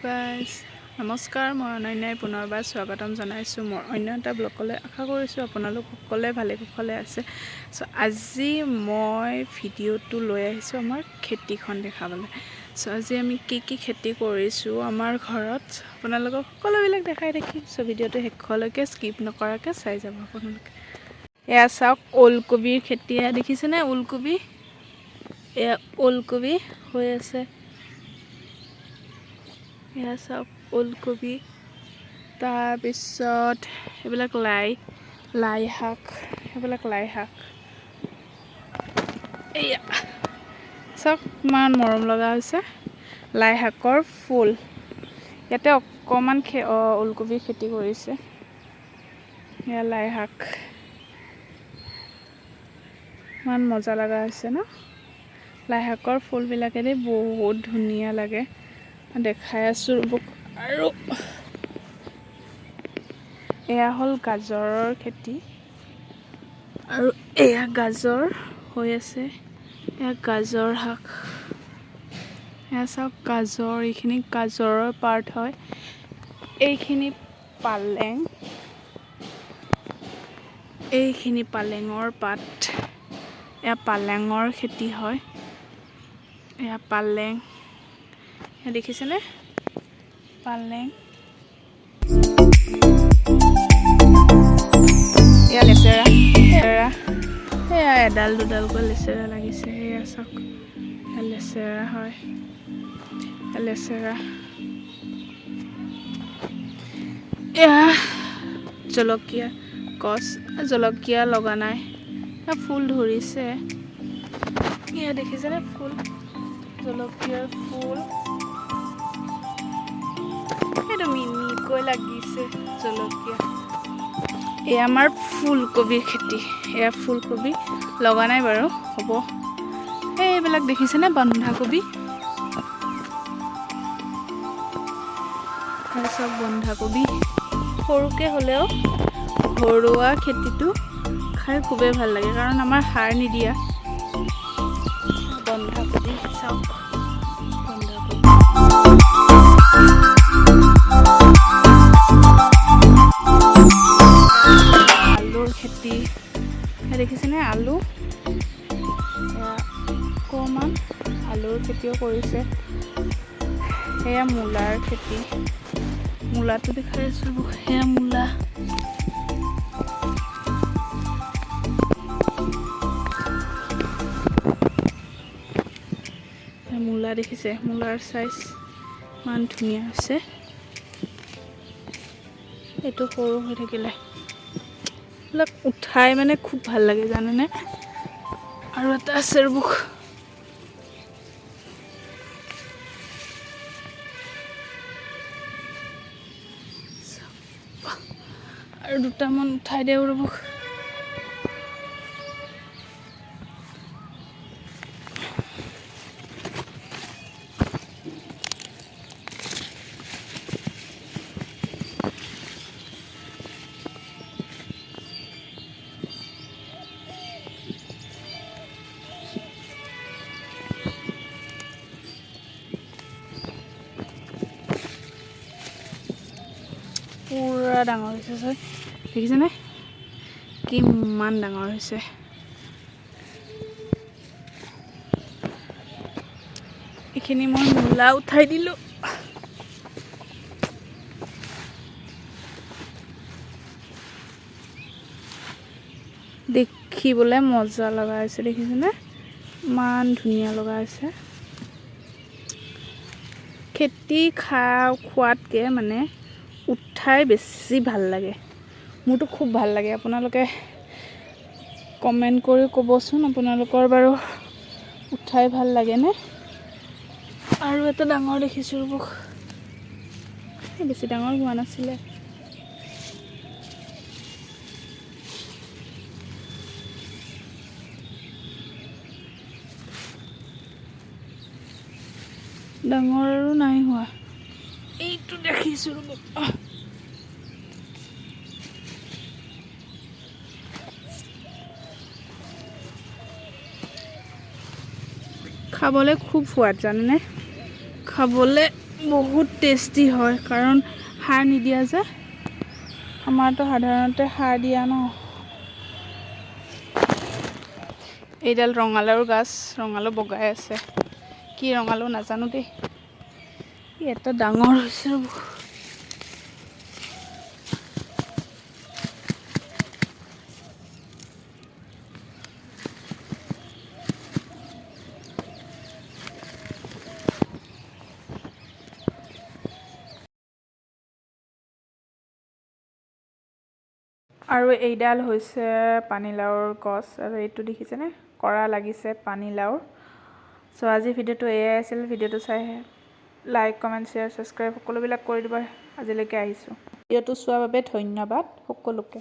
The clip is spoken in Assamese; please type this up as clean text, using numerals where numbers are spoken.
গাইজ, নমস্কাৰ। মই অনন্যাই পুনৰবাৰ স্বাগতম জনাইছোঁ মোৰ অন্য এটা ব্লগলৈ। আশা কৰিছোঁ আপোনালোক সকলোৱে ভালে কুশলে আছে। চ' আজি মই ভিডিঅ'টো লৈ আহিছোঁ আমাৰ খেতিখন দেখাবলৈ। চ' আজি আমি কি কি খেতি কৰিছোঁ আমাৰ ঘৰত আপোনালোকক সকলোবিলাক দেখাই থাকিম। চ' ভিডিঅ'টো শেষলৈকে স্কিপ নকৰাকৈ চাই যাব আপোনালোকে। এয়া চাওক, ওলকবিৰ খেতি। এয়া দেখিছেনে ওলকবি? এয়া ওলকবি হৈ আছে। এয়া চাওক ওলকবি। তাৰপিছত এইবিলাক লাই, লাই শাক, সেইবিলাক লাই শাক। এয়া চাওক, ইমান মৰম লগা হৈছে লাই শাকৰ ফুল। ইয়াতে অকণমান ওলকবিৰ খেতি কৰিছে। এয়া লাই শাক, ইমান মজা লগা হৈছে ন? লাই শাকৰ ফুলবিলাকেদি বহুত ধুনীয়া লাগে। দেখাই আছোঁ ৰ'ব। আৰু এয়া হ'ল গাজৰৰ খেতি। আৰু এয়া গাজৰ হৈ আছে। এয়া গাজৰ শাক। এয়া চাওক গাজৰ, এইখিনি গাজৰৰ পাৰ্ট হয়। এইখিনি পালেং, এইখিনি পালেঙৰ পাত। এয়া পালেঙৰ খেতি হয়। এয়া পালেং, এয়া দেখিছেনে পালেং? এয়া লেচেৰা, লেচেৰা। সেয়া এডাল দুডালকৈ লেচেৰা লাগিছে। সেয়া চাওক, এয়া লেচেৰা হয়, এয়া লেচেৰা। এয়া জলকীয়া গছ, জলকীয়া লগা নাই, এয়া ফুল ধৰিছে। এয়া দেখিছেনে ফুল, জলকীয়াৰ ফুল। সেইটো মিনিকৈ লাগিছে জলকীয়া। এয়া আমাৰ ফুলকবিৰ খেতি। এয়া ফুলকবি লগা নাই বাৰু, হ'ব। এইবিলাক দেখিছেনে বন্ধাকবি? চব বন্ধাকবি। সৰুকৈ হ'লেও ঘৰুৱা খেতিটো খাই খুবেই ভাল লাগে, কাৰণ আমাৰ সাৰ নিদিয়া। বন্ধাকবি চাওক, বন্ধাকবি। আলুৰ খেতি, এয়া দেখিছেনে আলু? এয়া অকণমান আলুৰ খেতিও কৰিছে। সেয়া মূলাৰ খেতি। মূলাটো দেখাই আছোঁ, সেয়া মূলা। এয়া মূলা দেখিছে? মূলাৰ চাইজ ইমান ধুনীয়া হৈছে। এইটো সৰু হৈ থাকিলে। এইবিলাক উঠাই মানে খুব ভাল লাগে, জানেনে? আৰু এটা আছে ৰ'ব। আৰু দুটামান উঠাই দিওঁ ৰ'ব। পুৰা ডাঙৰ হৈছে চাই, দেখিছেনে কিমান ডাঙৰ হৈছে? এইখিনি মই মূলা উঠাই দিলোঁ। দেখিবলৈ মজা লগা হৈছে, দেখিছেনে? ইমান ধুনীয়া লগা হৈছে। খেতি খোৱাতকৈ মানে উঠাই বেছি ভাল লাগে। মোৰতো খুব ভাল লাগে। আপোনালোকে কমেণ্ট কৰি ক'বচোন, আপোনালোকৰ বাৰু উঠাই ভাল লাগেনে? আৰু এটা ডাঙৰ দেখিছোঁ ৰ'ব, এই বেছি ডাঙৰ হোৱা নাছিলে। ডাঙৰ আৰু নাই হোৱা। এইটো দেখিছোঁ ৰ'ব। আহ। খাবলৈ খুব সোৱাদ, জানেনে? খাবলৈ বহুত টেষ্টি হয়, কাৰণ সাৰ নিদিয়া যে। আমাৰতো সাধাৰণতে সাৰ দিয়া ন। এইডাল ৰঙালাওৰ গাছ, ৰঙালাও বগাই আছে। কি ৰঙালাও নাজানো দেই। এটা ডাঙৰ হৈছে ৰ'ব। আৰু এইডাল হৈছে পানীলাওৰ গছ, আৰু এইটো দেখিছেনে কৰা লাগিছে পানীলাওৰ। চ' আজি ভিডিঅ'টো এয়াই আছিল। ভিডিঅ'টো চাই লাইক, কমেণ্ট, শ্বেয়াৰ, ছাবস্ক্ৰাইব সকলোবিলাক কৰি দিব। আজিলৈকে আহিছোঁ। ভিডিঅ'টো চোৱাৰ বাবে ধন্যবাদ সকলোকে।